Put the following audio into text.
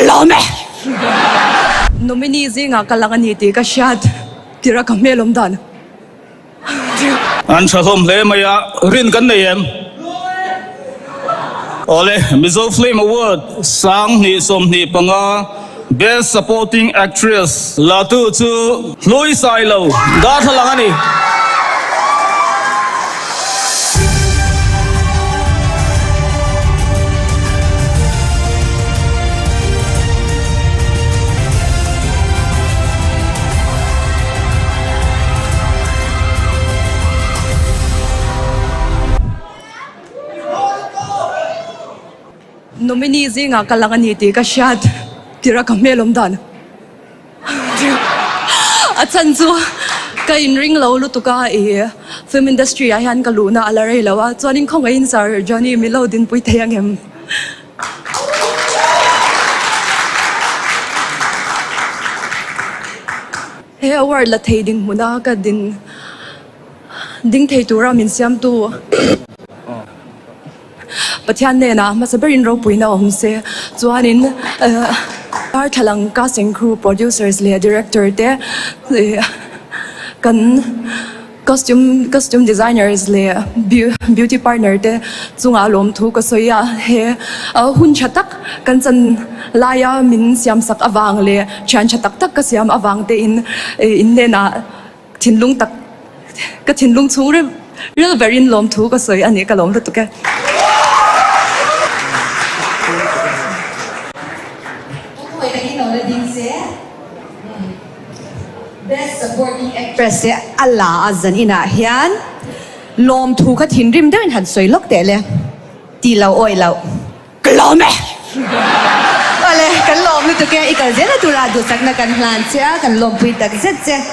Ka lawm e! Nominee zingah ka lang a ni tih ka hriat tirh a ka hmel awm dan. An tha hlawm hle mai a, rin kan nei em? Awle, Mizo Film Award 2025 Best Supporting Actress la tu chu Hlui Sailo darthlalang a ni. Nominee zingah ka lang a ni tih ka hriat tirh a ka hmel awm dan. A chhan chu ka inring lo lutuk a, i film industry ah hian ka luhna a la rei lo a, chuanin khawngaihin Sir Johnny min lo dinpui thei ang em? He award la thei dinhmuna ka din ding thei tura min siamtu Pathian hnenah hmasa berin ropuina awm se. Chuanin darthlalang casting crew, producers leh director te kan costume costume designers leh beauty partner te chungah lawmthu ka sawi a. He hun tha tak kan chan laia min siam sak avang leh thian tha tak tak ka siam avang tein in hnenah Thinlung tak, ka thinlung chhung ril ril berin lawmthu ka sawi a ni, ka lawm lutuk e. Ka khawi takin lo la ding se. Best Supporting Actress te a la a zan inah hian lawmthu kha thinrim deuhin han sawi lawk teh le, ti lo awih loh. Ka lawm e! Awle, kan lawm lutuk e, i kal zel a tura duhsakna kan hlan che a, kan lawmpui tak zet che.